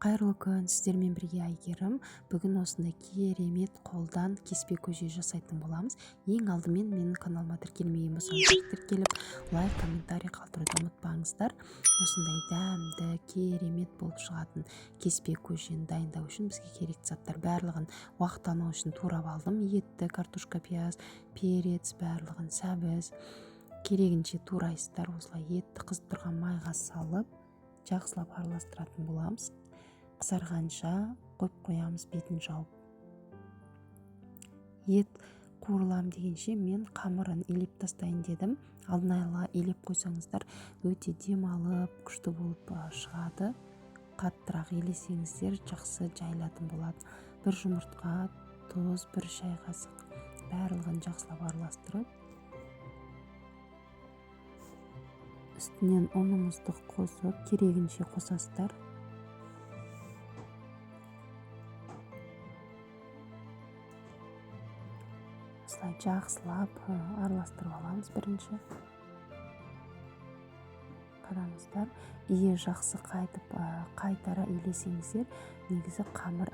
Қайырлы күн, сіздермен бірге Әйгерім. Бүгін осындай керемет қолдан кеспе көже жасайтын боламыз. Ең алдымен менің каналыма тіркелмеген болсаңыздар тіркеліп, лайк, комментарий қалдыруды ұмытпаңыздар. Осындай дәмді, керемет болып шығатын кеспе көжені дайындау үшін бізге керекті заттар барлығын уақыт алмау үшін турап алдым. Етті, картошка, пияз, перец, барлығын, сәбіз керегінше турайсыздар. Осылай етті қызып тұрған майға салып, жақсылап араластыратын боламыз. Қызарғанша қойып қоямыз, бетін жауып. Ет қуырылам дегенше мен қамырын илеп тастайын дедім. Алдын ала илеп қойсаңыздар өте демалып, күшті болып шығады. Қаттырақ илесеңіздер жақсы жайылатын болады. Бір жұмыртқа, тұз, бір шай қасық, барлығын жақсылап араластырып, үстінен ұнымызды қосып, керегінше қосасыздар. Осылай жақсылап араластырып аламыз бірінші. Қараңыздар, ие жақсы қайтып, қайтара илесеңіздер, негізі қамыр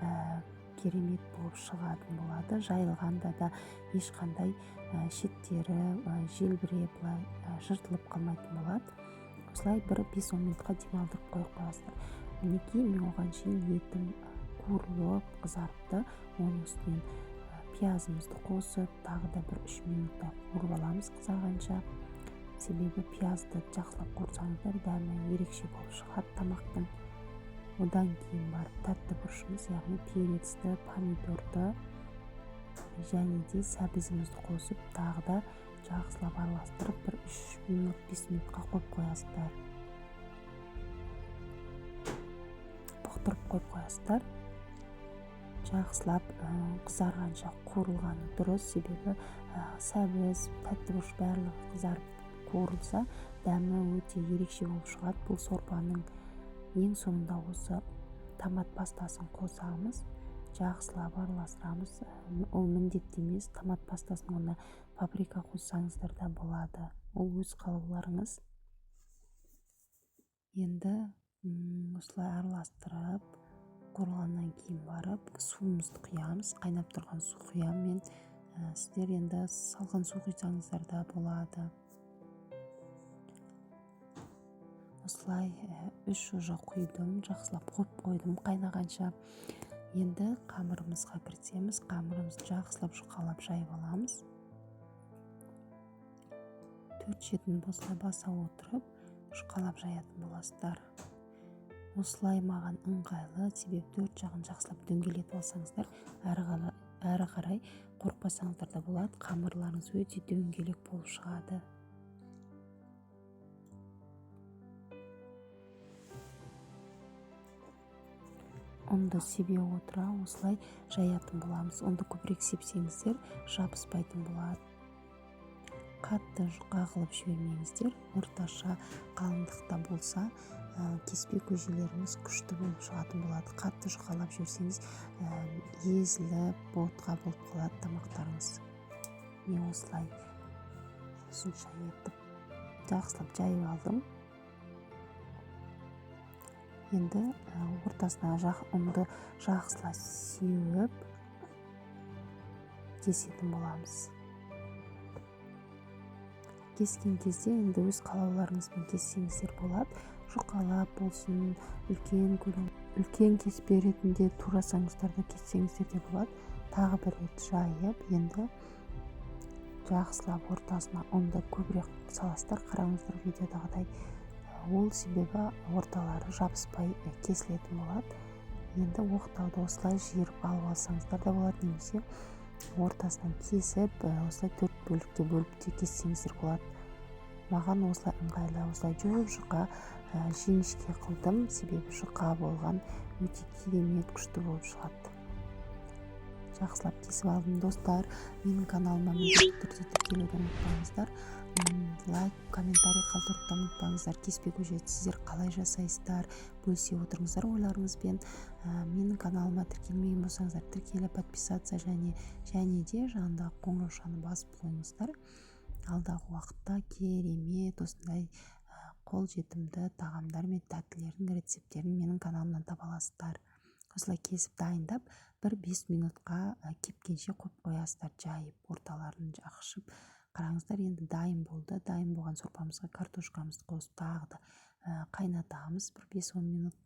керемет болып шығатын болады. Жайылғанда да ешқандай шеттері желбіреп, былай жыртылып қалмайтын болады. Осылай бір бес-он минутқа демалдырып қойып қоясыздар. Мінекей, мен оған шейін етім қуырылып қызарыпты. Оның үстінен пиязымызды қосып, тағы да бір үш минуттай қуырып аламыз қызарғанша. Себебі пиязды жақсылап қуырсаңыздар дәмі ерекше болып шығады тамақтың. Одан кейін барып тәтті бұрышымыз, яғни перецті, помидорды және де сәбізімізді қосып, тағы да жақсылап араластырып, бір үш минут, бес минутқа қойып қоясыздар. Бұқтырып қойып қоясыздар. Жақсылап қызарғанша қуырылғаны дұрыс, себебі сәбіз, тәтті бұрыш барлығы қызарып қуырылса, дәмі өте ерекше болып шығады. Бұл сорпаның ең соңында осы томат пастасын қосамыз, жақсылап араластырамыз. Ол міндетті емес, томат пастасының орнына паприка қоссаңыздар да болады. Ол өз қалауларыңыз. Енді осылай араластырып, қуырылғаннан кейін барып суымызды құямыз. Қайнап тұрған су құямын мен. Сіздер енді салқын су құйсаңыздар да болады. Осылай үш шожа құйдым, жақсылап қойып қойдым қайнағанша. Енді қамырымызға кірісеміз. Қамырымызды жақсылап жұқалап жайып аламыз. Төрт шетін осылай баса отырып, жұқалап жаятын боласыздар. Осылай маған ыңғайлы, себебі төрт жағын жақсылап дөңгелетіп алсаңыздар, әрі қарай қорықпасаңыздар да болады. Қамырларыңыз өте дөңгелек болып шығады. Ұнды себе отыра осылай жаятын боламыз. Ұнды көбірек сепсеңіздер жабыспайтын болады. Қатты жұқа қылып жібермеңіздер, орташа қалыңдықта болса, кеспе көжелеріңіз күшті болып шығатын болады. Қатты жұқалап жіберсеңіз, езіліп, ботқа болып қалады тамақтарыңыз. Мен осылай осынша етіп жақсылап жайып алдым. Енді ортасына ұнды жақсылап сеуіп кесетін боламыз. Кескен кезде енді өз қалауларыңызбен кессеңіздер болады. Жұқалап болсын, үлкен көлем, үлкен кеспе ретінде турасаңыздар да кессеңіздер де болады. Тағы бір рет жайып, енді жақсылап ортасына ұнды көбірек саласыздар. Қараңыздар видеодағыдай. Ол себебі орталары жабыспай кесілетін болады. Енді оқтауды осылай жиырып алып алсаңыздар да болады, немесе ортасынан кесіп, осылай төрт бөлікке бөліп те кессеңіздер болады. Маған осылай ыңғайлы, осылай жұп-жұқа, жіңішке қылдым, себебі жұқа болған өте керемет күшті болып шығады. Жақсылап кесіп алдым, достар. Менің каналыма міндетті түрде тіркелуді ұмытпаңыздар. Лайк, комментарий қалдыруды да ұмытпаңыздар. Кеспе көжені сіздер қалай жасайсыздар, бөлісе отырыңыздар ойларыңызбен. Менің каналыма тіркелмеген болсаңыздар, тіркеліп, подписаться және де жанындағы қоңыраушаны басып қойыңыздар. Алдағы уақытта керемет осындай Қолжетімді тағамдар мен тәттілердің рецепттерін менің каналымнан таба аласыздар. Осылай кесіп дайындап, бір 5 минутқа кепкенше қойып қоясыздар, жайып, орталарын ашып. Қараңыздар, енді дайын болды. Дайын болған сорпамызға картошкамызды қосып, тағы да қайнатамыз бір 5-10 минут.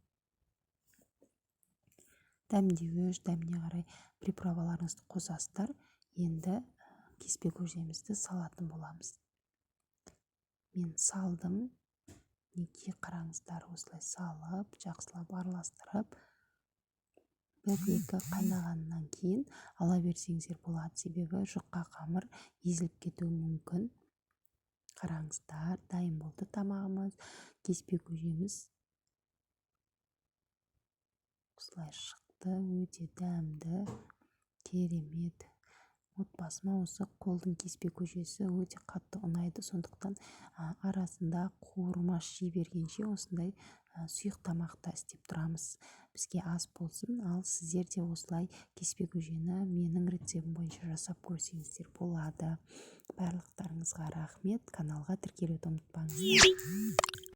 Дәмдеуіш, дәміне қарай приправаларыңызды қосасыздар. Енді кеспе көжемізді салатын боламыз. Мен салдым, мінекей, қараңыздар. Осылай салып, жақсылап араластырып, бір екі қайнағаннан кейін ала берсеңіздер болады, себебі жұқа қамыр езіліп кетуі мүмкін. Қараңыздар, дайын болды тамағымыз. Кеспе көжеміз осылай шықты, өте дәмді, керемет. Отбасыма осы қолдың кеспе көжесі өте қатты ұнайды. Сондықтан арасында қуырмаш жей бергенше, осындай сұйық тамақ та істеп тұрамыз. Бізге ас болсын. Ал сіздер де осылай кеспе көжені менің рецептім бойынша жасап көрсеңіздер болады. Барлықтарыңызға рахмет! Каналға тіркелуді ұмытпаңыздар.